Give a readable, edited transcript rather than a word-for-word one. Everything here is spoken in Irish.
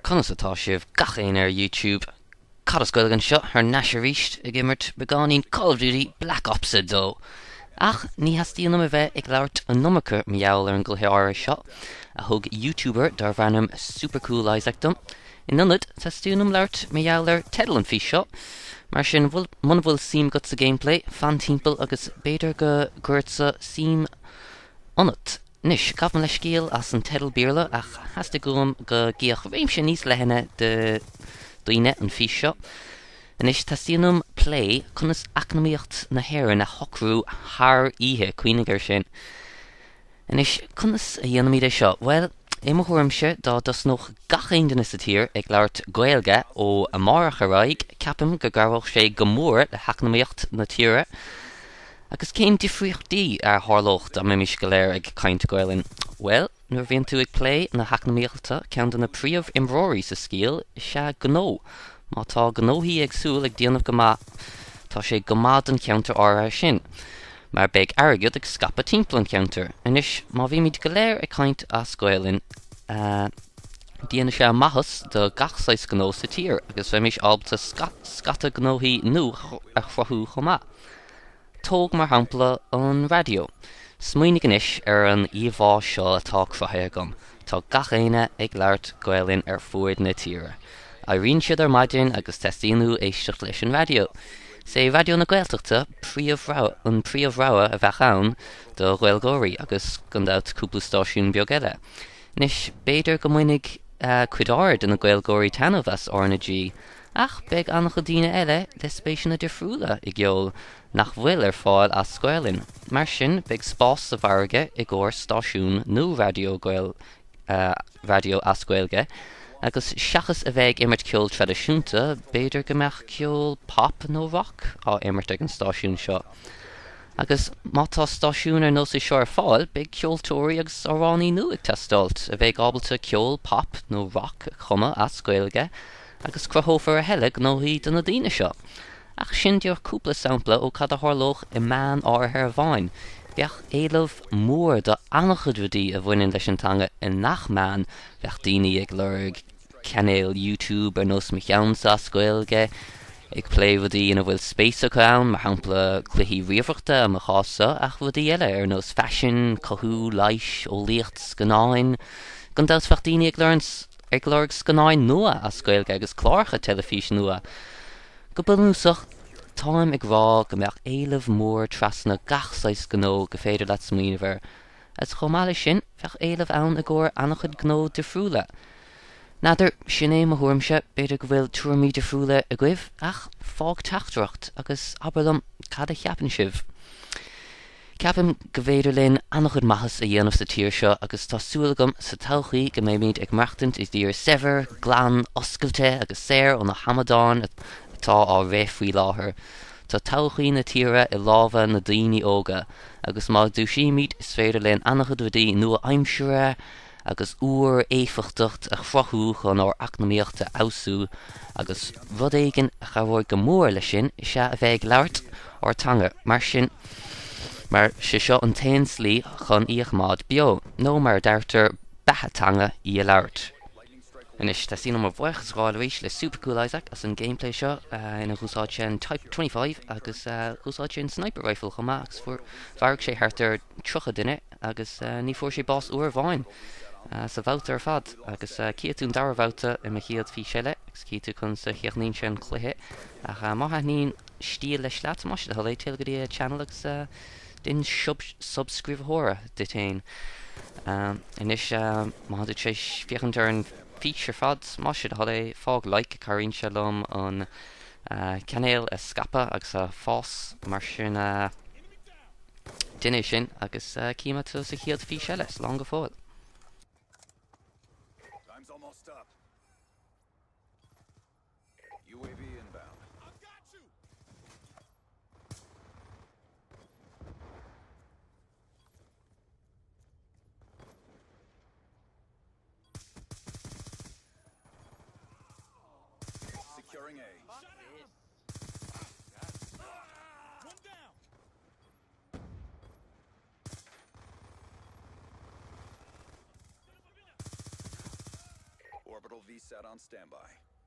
Conas atá sibh gach éinne ar YouTube? Cad as Gaeilge anseo thar n-ais arís ag imirt beagáinín Call of Duty Black Ops 2. Ach ní theastaíonn uaim a bheith ag labhairt an iomarca mar gheall ar an gcluiche áirithe seo a thug YouTuber darbh ainm SuperCoolIsaac dom. In ionad, teastaíonn uaim labhairt mar gheall ar teideal an fís seo. Mar sin, muna bhfuil suim agat sa gameplay, fan timpeall agus b'fhéidir go gcuirfeadsa suim ionat. Anois, gabh mo leithscéal as an teideal Béarla ach theastaigh uaim go gcífeadh réimse níos leithne de daoine an fís seo. Anois, teastaíonn uaim plé conas eacnamaíocht na hÉireann a shocrú thar oíche, cuimhnigh air sin. Anois, conas a dhéanfaimid é seo? Bhuel, i mo thuairimse, dá dtosnódh gach aon duine sa tír ag labhairt Gaeilge ó amárach ar aghaidh, ceapaim go gcabhródh sé go mór le heacnamaíocht na tíre. Agus cén difríochtaí a tharlódh dá mbeimis go léir ag caint Gaelainn? Bhuel, nuair a bhíonn tú ag plé na heacnamaíochta, ceann de na príomh-imreoirí sa scéal is ea gnó. Má tá gnóthaí éagsúil ag déanamh go maith, tá sé go maith don cheantar áirithe sin, mar beidh airgead ag scaipeadh timpeall an cheantair. Anois, má bhímid go léir ag caint as Gaelainn, déanfaidh sé maitheas do gach saghas gnó sa tír, agus bheimis ábalta scata gnóthaí nua a chruthú chomh maith. Tóg mar shampla an raidió. Smaoinigh anois ar an íomhá seo atá cruthaithe agam, tá gach éinne ag labhairt Gaelainn ar fuaid na tíre. Éiríonn siad ar maidin agus teastaíonn uathu éisteacht leis an raidió. Is é Raidió na Gaeltachta an príomh-rogha a bheadh ann do Ghaeilgeoirí agus, gan dabht, cúpla stáisiún beag eile. Anois, b'fhéidir go mbainfidh cuid áirid de na Gaeilgeoirí taitneamh as RnaG, Ach beidh an-chuid daoine eile le spéiseanna difriúla i gceol nach bhfuil ar fáil as Gaelainn. Mar sin beidh spás sa mhargadh i gcomhair stáisiún nó raidió raidió as Gaeilge agus seachas a bheith ag imirt ceol traidisiúnta b'fhéidir go mbeadh ceol pop nó rock á imirt ag an stáisiún seo. Agus má tá stáisiún ar nós é seo ar fáil, beidh ceoltóirí agus amhránaí nua ag teastáilt a bheidh ábalta ceol pop nó rock a chumadh as Gaeilge agus cruthófar a thuilleadh gnóthaí do na daoine seo. Ach sin díreach cúpla sampla ó cad a tharlódh i meán áirithe amháin. Bheadh éileamh mór do an-chuid rudaí a bhaineann leis an teanga i ngach meán, bheadh daoine ag lorg cainéil YouTube ar nós mo cheannsa as Gaeilge, ag plé rudaí ina bhfuil spéis acu ann, mar shampla cluichí ríomhaireachta i mo chás-sa, ach rudaí eile ar nós faisin, cothú, leighis, eolaíocht, scannáin. Gan dabht bheadh daoine ag ag lorg scannáin nua as Gaeilge agus cláracha teilifíse nua. Go bunúsach, táim ag rá go mbeadh éileamh mór trasna gach saghas gnó go féidir leat smaoineamh air. Agus chomh maith leis sin, bheadh éileamh ann i gcomhair an-chuid gnó difriúla. N'fheadar, sin é mo thuairimse, b'fhéidir go bhfuil tuairimí difriúla agaibh, ach fág teachtaireacht agus abair liom cad a cheapann sibh. Ceapaim go bhféidir linn an-chuid maitheas a dhéanamh sa tír seo agus tá súil agam sa todhchaí go mbeimid ag maireachtaint i dtír saibhir, glan, oscailte agus saor ó na hamadáin atá á rith faoi láthair. Tá todhchaí na tíre i lámha na daoine óga agus má dúisímid is féidir linn an-chuid rudaí nua-aimseartha agus úr éifeachtacht a chruthú chun ár eacnamaíocht a fheabhsú agus rud éigin a chabhróidh go mór leis sin is ea a bheith ag labhairt ár teanga mar sin mar sé seo an t-aon slí chun í a choimeád beo nó mar a deirtear beatha teanga í a labhairt. Anois, teastaíonn uaim mo bhuíochas a ghabháil arís le SuperCoolIsaac as an gameplay seo ina dh'úsáid sé an Type 25 agus dh'úsáid sé an sniper rifle chomh maith agus fuair, mharaigh sé thart ar 30 duine agus ní fuair sé bás uair amháin sa bhabhta ar fad agus cífidh tú an dara bhabhta i mo chéad fís eile agus cífidh tú conas a chríochnaíonn sé an cluiche ach má thaitníonn stíl leis leat, más é do thoil é, téigh go dtí a channel agus Déan subscríobhthóra duit fhéin. Anois, má tá tú tar éis féachaint ar an fís ar fad, más é do thoil é, fág like, cabhraíonn sé liom an cainéal a scaipeadh agus a fás, mar sin déan é sin agus cífidh mé tú sa chéad fís eile. Slán go fóill. Time's almost up. UAV inbound. I've got you. Securing A. One down. Orbital. Orbital VSAT on standby.